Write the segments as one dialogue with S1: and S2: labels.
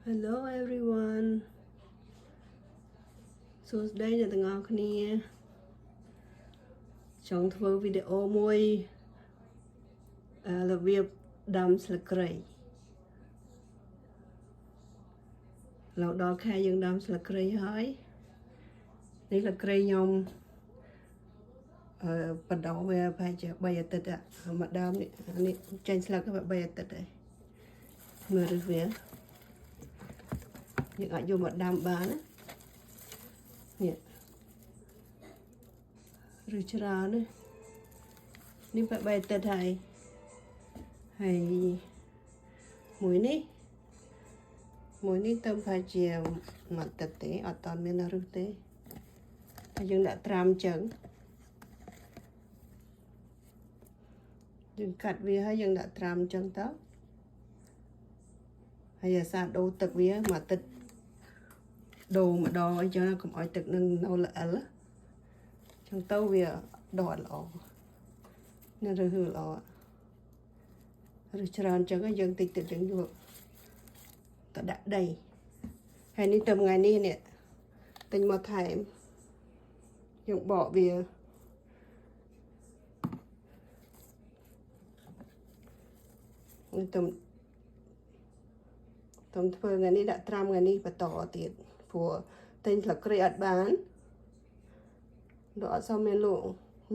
S1: Hello everyone. សួស្តីអ្នកទាំងអស់គ្នាចង់ធ្វើវីដេអូមួយអឺរបៀបដាំស្លឹកគ្រៃឡូវដល់ខែយើងដាំស្លឹកគ្រៃហើយនេះស្លឹកគ្រៃខ្ញុំអឺបដោវាប្រហែលជា3អាទិត្យមួយដើមនេះនេះចេញស្លឹក3អាទិត្យហើយមើលឬវាយើងអាចយកមកដាំបានណានេះឬច្រើនណានេះបែប3អាទិត្យហើយហើយមួយនេះមួយនេះទៅប្រហែលជាមួយអាទិត្យទេអត់តមានរឹសទេហើយយើងដាក់ត្រាំចឹងយើងកាត់វាហើយយើងដាក់ត្រាំចឹងទៅហើយអាសាដូរទឹកវាមួយអាទិត្យដូរម្ដងអីចឹងកុំឲ្យទឹកនឹងនៅល្អិលចឹងទៅវាដកល្អនេះឬហឺល្អឬច្រើនចឹងយើងតិចតិចយើងយកទៅដាក់ដីហើយនេះទៅថ្ងៃនេះនេះទិញមកថែមយើងបកវានេះទៅតំធ្វើថ្ងៃនេះដាក់ត្រាំថ្ងៃនេះបន្តទៀតព្រោះទិញស្លឹកគ្រៃអត់បានលក់អត់សូវមានលក់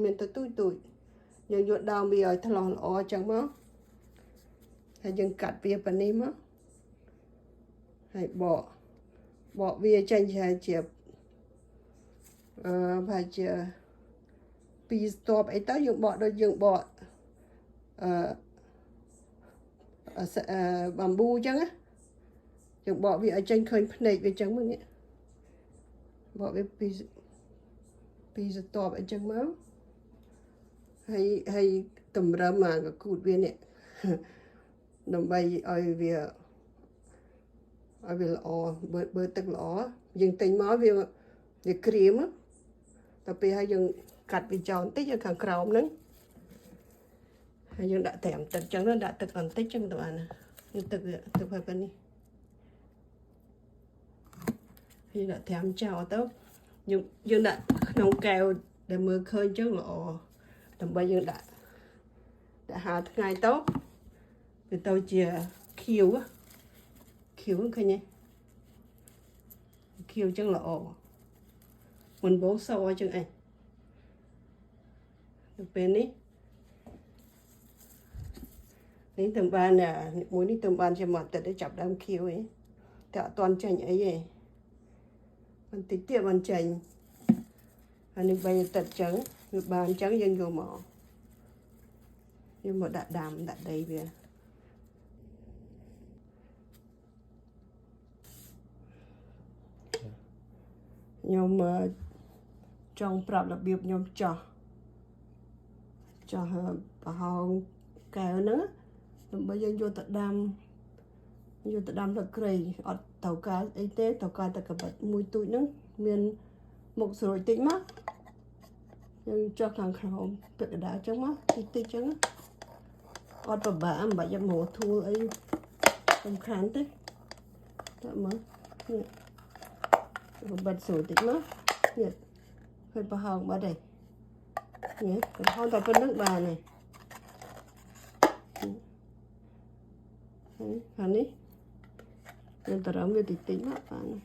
S1: មានទៅទូចទូចយើងយកដើមវាឲ្យថ្លោះល្អអញ្ចឹងមកហើយយើងកាត់វាប៉ានេះមកហើយបកបកវាចេញជាជាអឺប្រហែលជាពីរស្ទាប់អីទៅយើងបកដូចយើងបកអឺអឺបាំប៊ូអញ្ចឹងណាយើងបកវាឲ្យចេញឃើញភ្នែកវាអញ្ចឹងមកនេះបកវាពីពីស្ទាប់អញ្ចឹងមកហើយហើយតម្រឹមអាកគូតវានេះដើម្បីឲ្យវាឲ្យវាល្អបើបើទឹកល្អយើងទិញមកវាវាក្រៀមដល់ពេលហើយយើងកាត់វាចោលបន្តិចយើងខាងក្រោមហ្នឹងហើយយើងដាក់ត្រាំទឹកចឹងដាក់ទឹកបន្តិចចឹងទៅបានណាទឹកទឹកប៉ុណ្នេះយើងដាក់ត្រាំចោលទៅយើងយើងដាក់ក្នុងកែវដែលមើលឃើញចឹងល្អដើម្បីយើងដាក់ដាក់ហាលថ្ងៃទៅវាទៅជាខៀវខៀវឃើញទេខៀវចឹងល្អមិនបងសចឹងអីទៅពេលនេះនេះទៅបានមួយនេះទៅបានជាមួយអាទិត្យទេចាប់ដើមខៀវឯងតែអត់ទាន់ចេញអីទេបន្តិចទៀតបានចេញអានេះ3អាទិត្យចឹងវាបានចឹងយើងយកមកយកមកដាក់ដាំដាក់ដីវាខ្ញុំចង់ប្រាប់របៀបខ្ញុំចោះចោះប្រហោងកែវហ្នឹងដើម្បីយើងយកទៅដាំយកទៅដាំស្លឹកគ្រៃអត់ត្រូវការអីទេត្រូវការតែកបិតមួយទូចហ្នឹងមានមុខស្រួយតិចមកយើងចោះខាងក្រោមពាក់កណ្ដាលចឹងមកតិចតិចចឹងអត់ពិបាកមិនបាច់យកមកធូលអីសំខាន់ទេតែមើលនេះបិទស្រួយតិចមកនេះឃើញប្រហោងបាត់ហើយនេះប្រហោងតែប៉ុណ្្នឹងបានហើយខាងនេះយើងតរំវាតិចតិចមកបាននេះ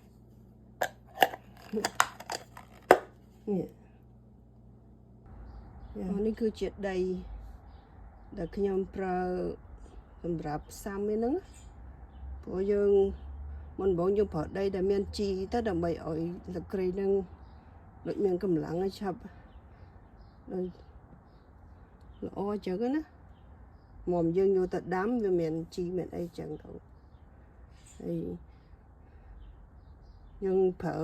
S1: នេះគឺជាដីដែលខ្ញុំប្រើសម្រាប់ផ្សាំឯហ្នឹងព្រោះយើងមុនបងយើងប្រើដីដែលមានជីទៅដើម្បីឲ្យស្លឹកគ្រៃហ្នឹងដូចមានកម្លាំងឲ្យឆាប់ដូចល្អចឹងណាមុំយើងយកទៅដាំវាមានជីមានអីចឹងទៅហើយយើងប្រើ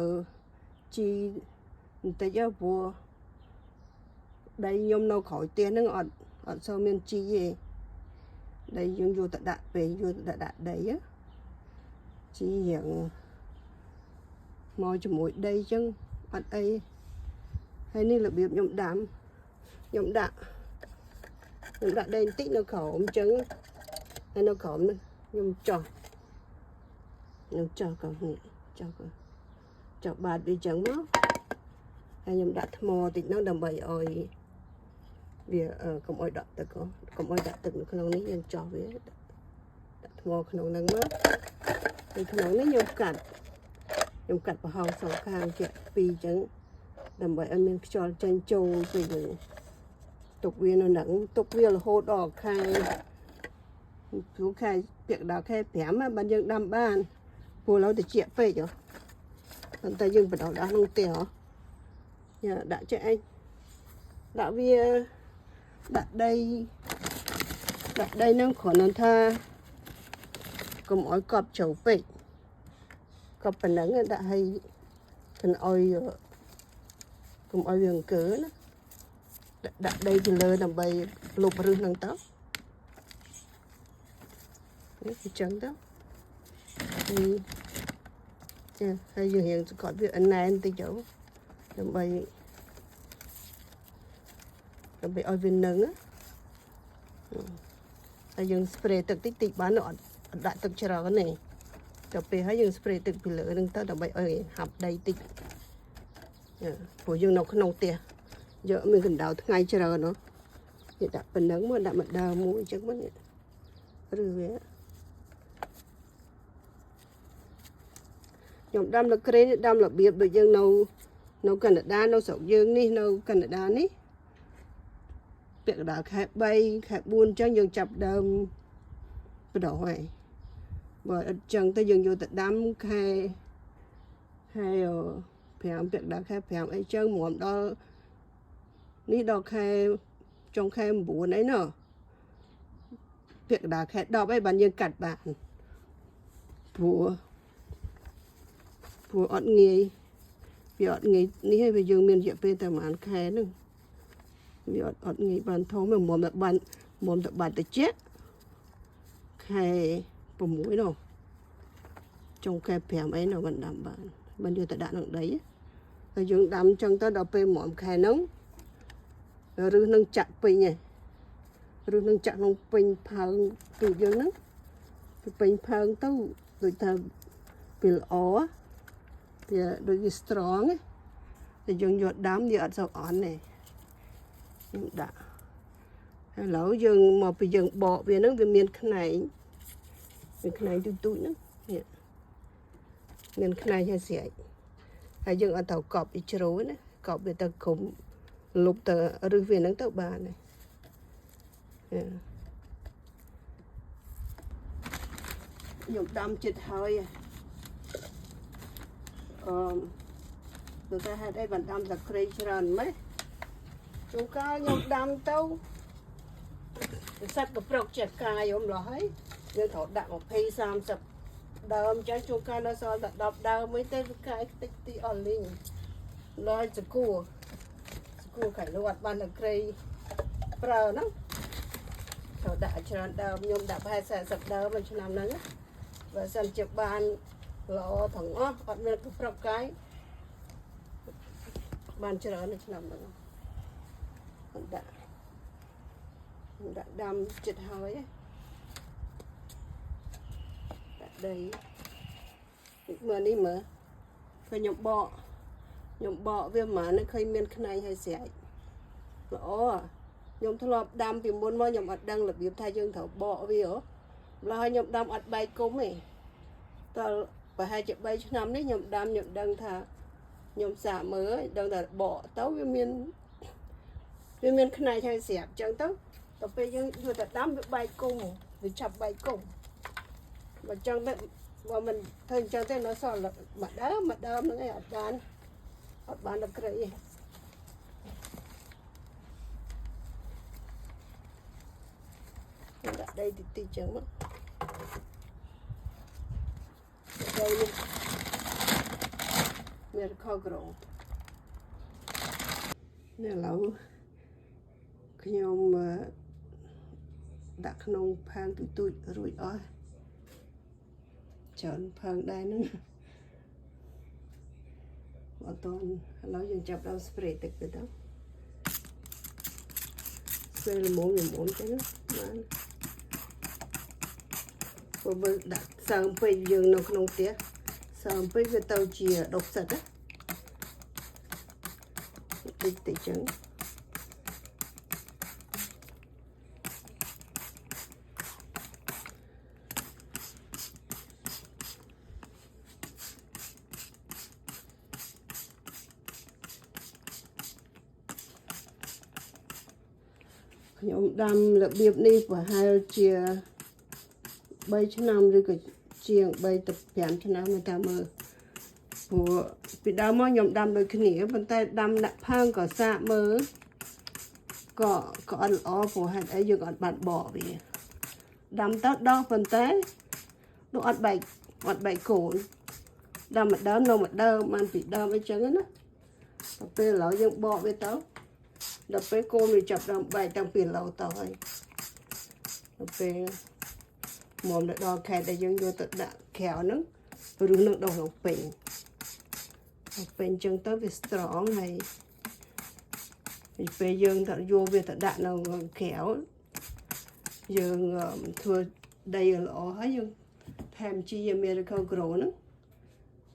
S1: ជីបន្តិចទៅព្រោះដីខ្ញុំនៅក្រោយផ្ទះហ្នឹងអត់អត់សូវមានជីទេដីយើងយកទៅដាក់ពេលយកទៅដាក់ដីជីរៀងមកជាមួយដីចឹងអត់អីហើយនេះរបៀបខ្ញុំដាំខ្ញុំដាក់ខ្ញុំដាក់ដីបន្តិចនៅក្រោមចឹងហើយនៅក្រោមនេះខ្ញុំចោះ ខ្ញុំចោះក៏នេះចោះក៏ចោះបាតវាចឹងមកហើយខ្ញុំដាក់ថ្មតិចហ្នឹងដើម្បីឲ្យវាកុំឲ្យដក់ទឹកកុំឲ្យដាក់ទឹកនៅក្នុងនេះយើងចោះវាដាក់ថ្មក្នុងហ្នឹងមកហើយក្នុងនេះខ្ញុំកាត់ប្រហោងសងខាងជាពីរចឹងដើម្បីឲ្យមានខ្យល់ចេញចូលពេលយើងទុកវានៅហ្នឹងទុកវារហូតដល់ខែព្រោះខែពាក់ដល់ខែ5បានយើងដាំបានព្រោះឡូវតិចពេកហ៎ប៉ុន្តែយើងបដោះដោះក្នុងផ្ទះហ៎យ៉ាដាក់ចេះឯងដាក់វាដាក់ដីដាក់ដីហ្នឹងគ្រាន់តែថាកុំឲ្យកប់ជ្រៅពេកកប់ប៉ុណ្ណឹងដាក់ឲ្យកុំឲ្យកុំឲ្យវាអង្គើណាដាក់ដីទៅលើដើម្បីលុបរឹសហ្នឹងទៅនេះអញ្ចឹងទៅនេះចាហើយយើងរៀងសង្កត់វាអណែនតិចទៅដើម្បីដើម្បីឲ្យវានឹងណាហើយយើង spray ទឹកតិចតិចបានអត់អត់ដាក់ទឹកច្រើនទេដល់ពេលហើយយើង spray ទឹកពីលើហ្នឹងទៅដើម្បីឲ្យហាប់ដីតិចព្រោះយើងនៅក្នុងផ្ទះយកមានកម្ដៅថ្ងៃច្រើនណោះគេដាក់ប៉ុណ្ណឹងមកដាក់មួយដើមមួយអញ្ចឹងមកនេះឬវាខ្ញុំដាំលក្រេនេះដាំរបៀបដូចយើងនៅនៅកាណាដានៅស្រុកយើងនេះនៅកាណាដានេះពាក់កណ្ដាលខែ3ខែ4អញ្ចឹងយើងចាប់ដើមបដោះហើយបើអត់ចឹងទៅយើងយកទៅដាំខែខែ5ពាក់កណ្ដាលខែ5អីចឹងមុំដល់នេះដល់ខែចុងខែ9អីណោះពាក់កណ្ដាលខែ10អីបានយើងកាត់បានព្រោះព្រោះអត់ងាយវាអត់ងាយនេះឯងវាយើងមានរយៈពេលតែប្រហែលខែហ្នឹងវាអត់អត់ងាយបានធំទេមុំតែបានមុំតែបាត់តិចខែ6នោះចុងខែ5អីនោះបានដាំបានបានយកទៅដាក់ក្នុងដីហើយយើងដាំចឹងទៅដល់ពេលមុំខែហ្នឹងរឹសនឹងចាក់ពេញឯងរឹសនឹងចាក់ក្នុងពេញផើងទូកយើងហ្នឹងពេញផើងទៅដូចថាវាល្អវាដូចវា strong តែយើងយកដាំវាអត់សូវអន់ទេខ្ញុំដាក់ឥឡូវយើងមកពីយើងបកវាហ្នឹងវាមានខ្នែងមានខ្នែងទូចទូចហ្នឹងនេះមានខ្នែងហើយស្រេចហើយយើងអត់ត្រូវកប់អ៊ីជ្រៅណាកប់វាទៅក្រុមលុបទៅរឹសវាហ្នឹងទៅបានហើយខ្ញុំដាំចិត្តហើយអឺទៅតែហេតុអីបានដាំតែក្រៃច្រើនម៉េចជួនកាលខ្ញុំដាំទៅសត្វកប្រុកចិត្តកាយម្លោះហើយយើងត្រូវដាក់20 30ដើមចាស់ជួនកាលនៅសល់តែ10ដើមអីទេវាកាយតិចទីអស់លីងដល់សកួរសកួរខៃលអត់បានតែក្រៃប្រើហ្នឹងត្រូវដាក់ច្រើនដើមខ្ញុំដាក់ប្រហែល40ដើមមួយឆ្នាំហ្នឹងបើសិនជាបានល្អទាំងអស់អត់មានកប្រុកកាយបានច្រើននៅឆ្នាំហ្នឹងដាក់ដាក់ដាំចិត្តហើយដាក់ដីមើលនេះមើលឃើញខ្ញុំបកខ្ញុំបកវាហ្មងឃើញមានខ្នែងហើយស្រេចល្អខ្ញុំធ្លាប់ដាំពីមុនមកខ្ញុំអត់ដឹងរបៀបថាយើងត្រូវបកវាហ៎ម្ល៉េះហើយខ្ញុំដាំអត់បែកគុំទេតើប្រហែលជា3ឆ្នាំនេះខ្ញុំដាំខ្ញុំដឹងថាខ្ញុំសាកមើលដឹងថាបកទៅវាមានវាមានខ្នែងហើយស្រាប់អញ្ចឹងទៅដល់ពេលយើងយកទៅដាំវាបែកគុំវាឆាប់បែកគុំបើអញ្ចឹងទៅបើមិនធ្វើអញ្ចឹងទេនៅសល់មួយដើមមួយដើមហ្នឹងឯងអត់បានអត់បានដល់ក្រៃទេដាក់ដីតិចតិចចឹងមកដីនេះមានខក្រងនេះឥឡូវខ្ញុំដាក់ក្នុងផើងទូចទូចរួចអស់ច្រើនផើងដែរហ្នឹងអត់តឥឡូវយើងចាប់ដល់ spray ទឹកទៅទៅ spray ល្មមល្មមចឹងបាន ព្រោះបើដាក់សើមពេកយើងនៅក្នុងផ្ទះសើមពេកវាទៅជាដុះផ្សិតណាតិចតិចចឹង ខ្ញុំដាំរបៀបនេះប្រហែលជា3ឆ្នាំឬក៏ជាង3ទៅ5ឆ្នាំមើលតាមមើលព្រោះពីដើមមកខ្ញុំដាំដូចគ្នាប៉ុន្តែដាំដាក់ផើងក៏សាកមើលក៏ក៏អត់ល្អព្រោះហេតុអីយើងអត់បានបកវាដាំទៅដោះប៉ុន្តែដូចអត់បែកអត់បែកកូនដាំម្ដើមនៅម្ដើមបានពីដើមអីចឹងណាដល់ពេលឥឡូវយើងបកវាទៅដល់ពេលកូនវាចាប់ដើមបែកតាំងពីឥឡូវទៅហើយដល់ពេលមុំដល់ខែដែលយើងយកទៅដាក់ក្រៅហ្នឹងឫសនឹងដុះឡើងពេញដល់ពេញចឹងទៅវា strong ហើយហើយពេលយើងទៅយកវាទៅដាក់នៅក្រៅយើងធ្វើដីឲ្យល្អហើយយើងថែមជី Miracle-Gro ហ្នឹង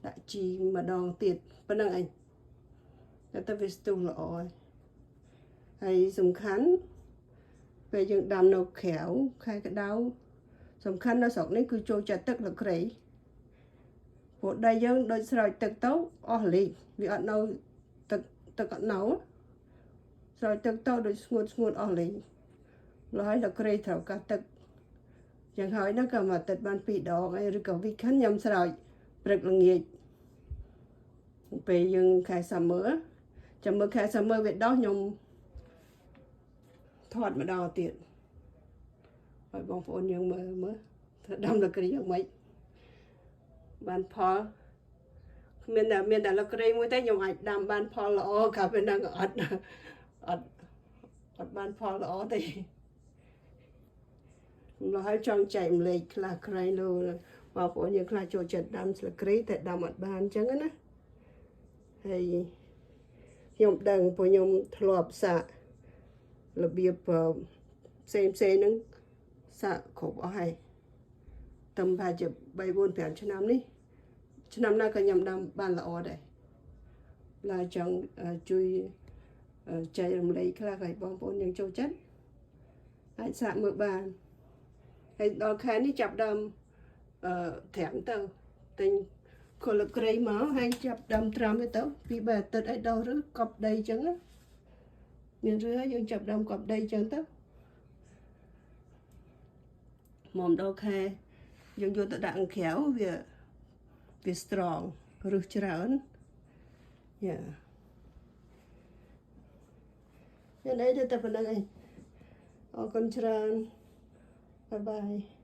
S1: ដាក់ជីម្ដងទៀតប៉ុណ្្នឹងឯងតែទៅវាស្ទុះល្អហើយហើយសំខាន់ពេលយើងដាំនៅក្រៅខែក្តៅសំខាន់នៅស្រុកនេះគឺចូលចិត្តទឹកលក្រៃព្រោះដីយើងដូចស្រោចទឹកទៅអស់លីកវាអត់នៅទឹកទឹកអត់នៅស្រោចទឹកទៅដូចស្ងួតស្ងួតអស់លីកម្ល៉េះហើយលក្រៃត្រូវការទឹកយ៉ាងហើយណាក៏មួយអាទិត្យបាន2ដងអីឬក៏ weekend ខ្ញុំស្រោចព្រឹកល្ងាចពេលយើងខែ summer ចាំមើលខែ summer វាដោះខ្ញុំថតម្ដងទៀតឲ្យបងប្អូនយើងមើលមើលធ្វើដាំលក្រីយ៉ាងម៉េចបានផលគ្មានតែមានតែលក្រីមួយទេខ្ញុំអាចដាំបានផលល្អកាលពេលហ្នឹងក៏អត់អត់អត់បានផលល្អទេម្ល៉េះហើយចង់ចែកម្លែកខ្លះក្រែងលោបងប្អូនយើងខ្លះចូលចិត្តដាំស្លឹកគ្រៃតែដាំអត់បានអញ្ចឹងណាហើយខ្ញុំដឹងព្រោះខ្ញុំធ្លាប់សាករបៀបផ្សេងផ្សេងហ្នឹងសាកគ្រប់អស់ហើយតំប្រហែលជា3 4 5ឆ្នាំនេះឆ្នាំណាក៏ខ្ញុំដាំបានល្អដែរឡាចង់ជួយចែករំលែកខ្លះឲ្យបងប្អូនយើងចូលចិត្តអាចសាកមើលបានហើយដល់ខែនេះចាប់ដើមអឺត្រាំទៅទិញគល់ក្រៃមកហើយចាប់ដើមត្រាំទៅពី3អាទិត្យឲ្យដោះឬកប់ដីអញ្ចឹងណាមានរឿហើយយើងចាប់ដើមកប់ដីអញ្ចឹងទៅមកដល់ខែយើងយកទៅដាក់ក្រៅវាវា strong ឫសច្រើនយ៉ាមានអីទៅតែប៉ុណ្្នឹងឯងអរគុណច្រើន bye bye.